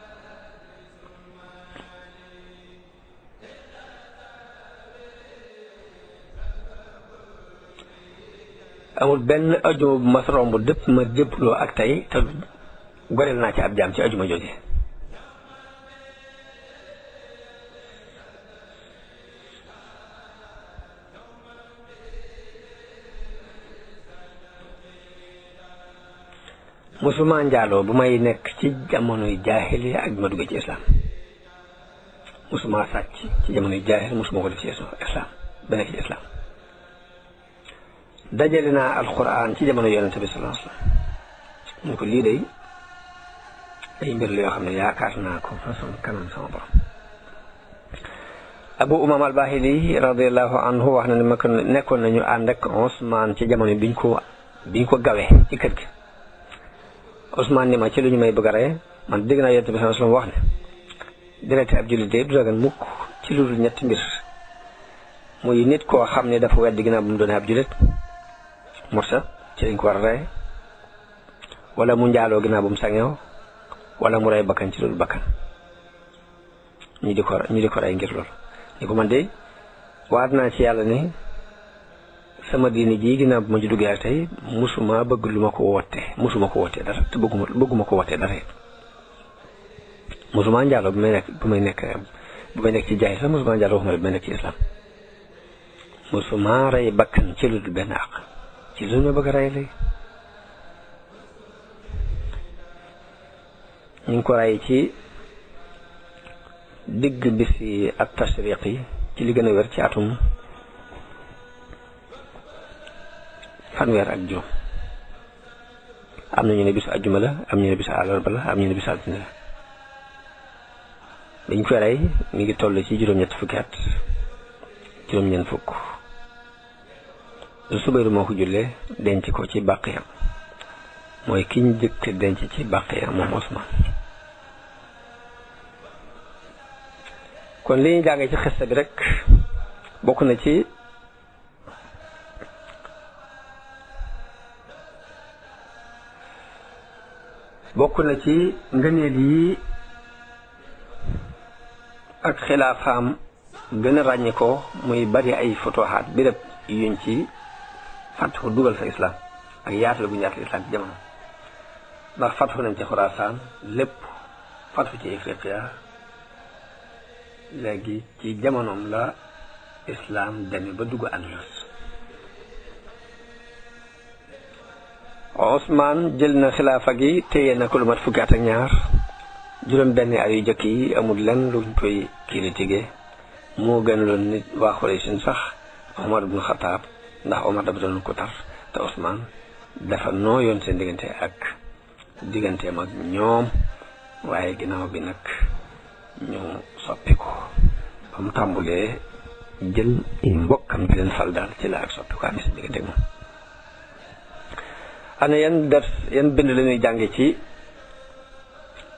amul benn ajuma bu ma romb dëpp ma jëpploo ak tey te goreel naa ci ab jaam ci ajuma jooje musuma njaaloo bu may nekk ci jamonoy jaahiliya ak bi ma duggee ci islam musuma sàcc ci jamonoy jaahil musuma ko def ci islam ba nekk ci islam dajale naa alquran ci jamono yonente bi sallallahu alayhi wasallam ñu ko lii day ay mbir la yoo xam ne yaakaar naa ko fa sama kanam sama borom Abu Umam al-Bahili radiyallahu anhu wax na ne ma ko nekkoon nañu ànd ak Ousmane ci jamono biñ ko gawee ci kër gi Ousmane ni ma ci lu ñu may bëgg a rey man dégg naa yonente bi sallallahu alayhi wasallam wax ne direct ab jullit du dagan mukk ci lu dul ñetti mbir muy nit koo xam ne dafa weddi ginnaaw bu mu doonee ab jullit murtad ci lañ ko war a rey wala mu njaaloo ginnaaw bu mu sangew wala mu rey bakkan ci loolu bakkan ñu di ko rey ngir loolu ni ko man de waat naa ci yàlla ne sama diini ji ginnaaw bu ma ci duggee ak tey musuma bëgg lu ma ko wootee dara te bëgguma ko wootee dara it musuma njaaloo bu may nekk ci jaay sax musuma njaaloo waxuma bu may nekk ci islam musuma rey bakkan ci lu dul benn àq ci lu ma bëgg a rey léegi ñu ngi ko rey ci digg bisi ak tashriq yi ci li gën a wér ci atum fanweer ak juróom am na ñu ne bisu àjjuma la am ñu ne bisu àllarba la am ñu ne bisu altine la dañ koy rey mi ngi toll ci juróom-ñett fukki at juróom-ñeent fukk Subayru moo ko jullee denc ko ci Baqiya mooy ki ñu jëkk denc ci Baqiya moom Ousmane kon li ñu jàngee ci xista bi rek bokk na ci ngëneel yi ak xilaafaam gën a ràññi ko muy bari ay futuhaat béréb yuñ ci fàtt ko dugal fa islam ak yaatal bu ñu yaatal islam ci jamono ndax fatu nañ ci Xuraasaan lépp fatu ci Ifriqiya léegi ci jamonoom la islaam deme ba dugg Andalus. Ousmane jël na xilaafa gi téye na ko lu mat fukki at ak ñaar, juróom benn at yu jëkk yi amul lenn luñ koy critiquer. moo gën loon nit waa Quraysh sax Omar ibn Khattab, ndax Omar dafa doon ko tar te Ousmane dafa nooyoon seen digganteem ak ñoom, waaye ginnaaw bi nag ñu soppi ko ba mu tàmbulee jël mbokkam di leen fal daal ci la ak soppi ko amee seen diggante moom. ana yan bind la ñuy jànge ci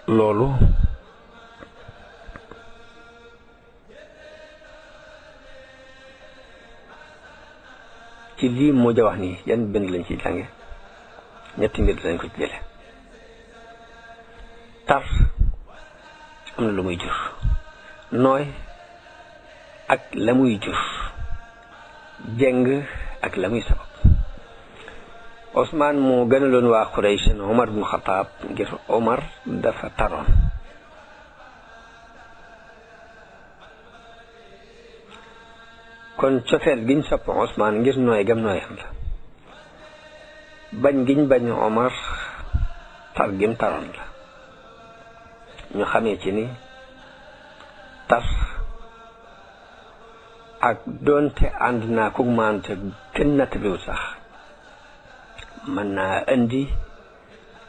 loolu? ci lii moo ja wax nii yan bind lañ ciy jànge? ñetti mbir lañ ko ci jële. tar am na lu muy jur, nooy ak la muy jur, jeng ak la muy sabab. Ousmane moo gënaloon waa Quraysh Omar ibn Khattab ngir Omar dafa taroon. kon cofeel giñ sopp Ousmane ngir nooy gam nooyam la, bañ giñ bañ Omar tar gim taroon la. ñu xamee ci ni tar ak doonte ànd naa ko maante kenn nattabliwu sax mën naa indi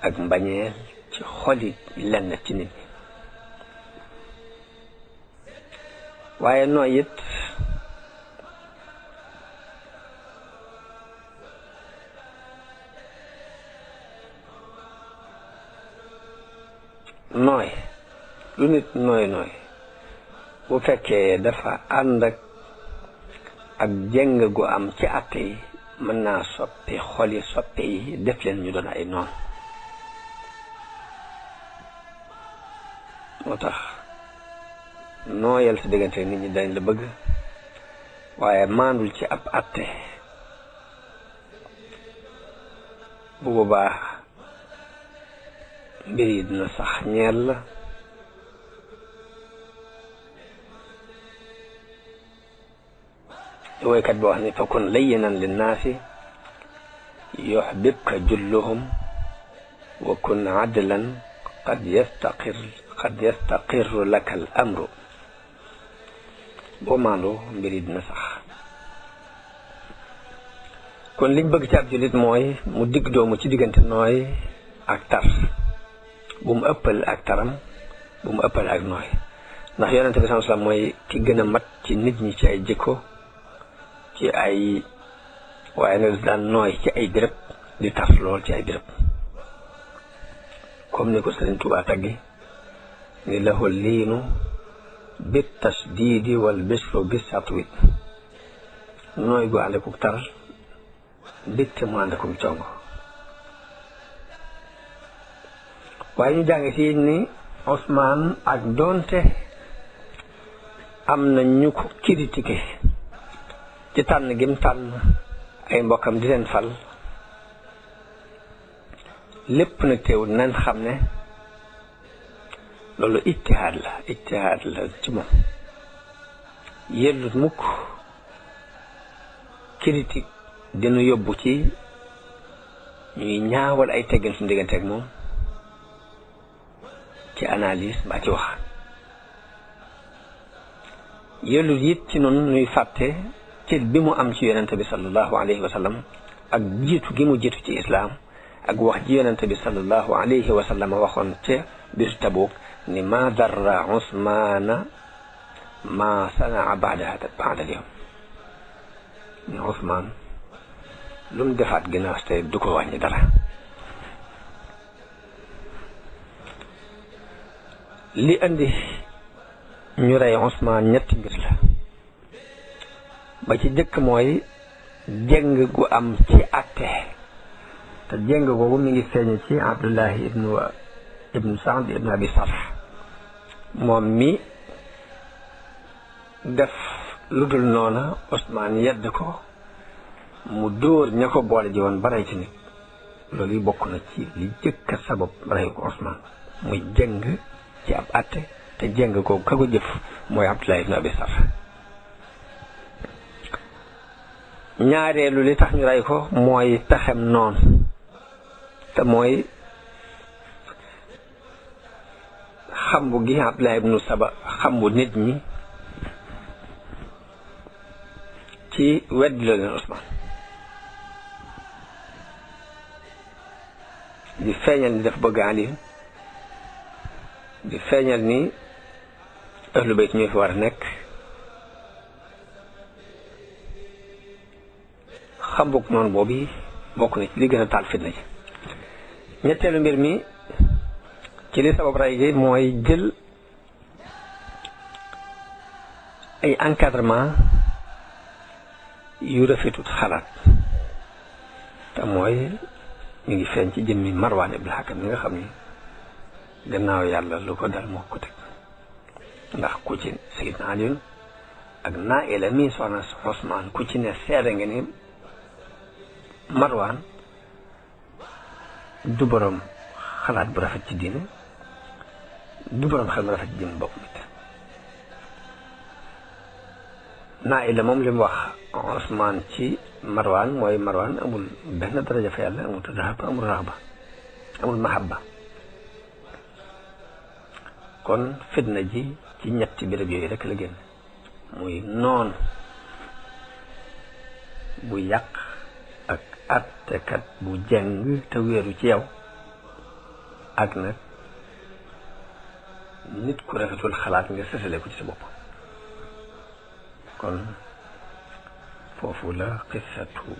ak mbañeel ci xoli lenn ci nit ñi. waaye nooy it nooy lu nit nooy bu fekkee dafa ànd ak jeng gu am ci àtte yi mën naa soppi xoli soppe yi def leen ñu doon ay noon. moo tax nooyal sa diggante nit ñi dañ la bëgg, waaye maandul ci ab àtte bu boobaa mbir yi dina sax ñeel la. woykat bi wax ni fa kun layyinan linnaasi yuhbibka julluhum wa kun adlan qad yastaqirru laka al amru. boo maandoo mbir yi dina sax. kon liñ bëgg ci ab jullit mooy mu digg doomu ci diggante nooy ak tar, bu mu ëppal ak taram, bu mu ëppal ak nooy, ndax yonente bi sallallahu alayhi wasallam mooy ki gën a mat ci nit ñi ci ay jikko, ci ay waaye nag daan nooy ci ay béréb di tar lool ci ay béréb, comme ni ko Sëriñ Tuubaa taggi ni lahu liinu bi tasdiidi wal bisru bi satwi. nooy gu ànd ak tar, dégte mu ànd ak congo. waaye ñu jàng ci ni Ousmane ak doonte am na ñu ko critiqué ci tànn gim tànn ay mbokkam di leen fal, lépp nag teewul nañ xam ne loolu ijtihaad la ci moom. yellut mukk critique dina yóbbu ci ñuy ñaawal ay teggin suñu diggante ak moom ci analyse mbaa ci wax. yellut it ci noonu ñuy fàtte cër bi mu am ci yonente bi sallallahu alayhi wa sallam ak jiitu gi mu jiitu ci islaam, ak wax ji yonente bi sallallahu alayhi wa sallam waxoon ca bisu Tabuk ni ma darra Usmaana ma sanaa ba'da al-yawm. ni Usmaan lu mu defaat ginnaaw tey du ko wàññi dara. li andi ñu rey Usmaan ñetti mbir la. ba ci jëkk mooy jeng gu am ci àtte, te jeng googu mi ngi feeñ ci Abdullahi ibnu Saad ibnu Abi Sarh, moom mi def lu dul noona Ousmane yedd ko mu dóor ña ko boole ji woon ba rey ci nit. loolu yi bokk na ci li jëkk a sabab rey ko Ousmane muy jëng ci ab àtte te jëng ko ka ko jëf mooy Abdullah ibn Abi Sarh. ñaareelu li tax ñu rey ko mooy pexem noon te mooy xambu gi Abdullah ibnu Saba xambu nit ñi ci weddi la leen Ousmane di feeñal ni daf bëgg Ali di feeñal ni ahlu bayt ñoo fi war a nekk xambuk noonu boobu bokk na ci li gën a taal fitna ji. ñetteelu mbir mi ci li sabab rey gi mooy jël ay encadrement yu rafetut xalaat te mooy ñu ngi feeñ ci jëmmi Marwan ibn Hakam mi nga xam ni gannaaw yàlla lu ko dal moo ko teg ndax ku ci Sayyidna Ali ak Naila mi soxna Ousmane ku ci ne seede nga ni Marwan du borom xalaat bu rafet ci diine du borom xel bu rafet ci diine bopp nit. Naila moom li mu wax Ousmane ci Marwan mooy Marwan amul benn daraja fa yàlla amul rahba amul raxba amul mahabba. kon fitna ji ci ñetti béréb yooyu rek la génn muy noon bu yàq ak attekat bu jeng te wéeru ci yow ak nag nit ku rafetul xalaat nga sësale ko ci sa bopp. kon foofu la qissatu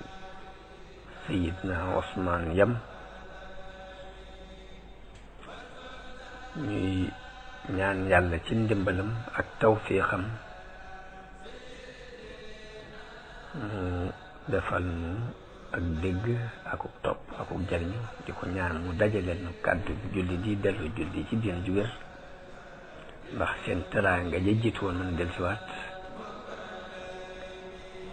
Sayyidna Ousmane yam ñuy ñaan yàlla ci ndimbalam ak tawfiixam mu defal nu ak dégg akuk topp akuk jariñu di ko ñaan mu dajaleel nu kàddu julli di dellu julli ci diin ju wér ndax seen teraanga ja jiitu woon mën dellusiwaat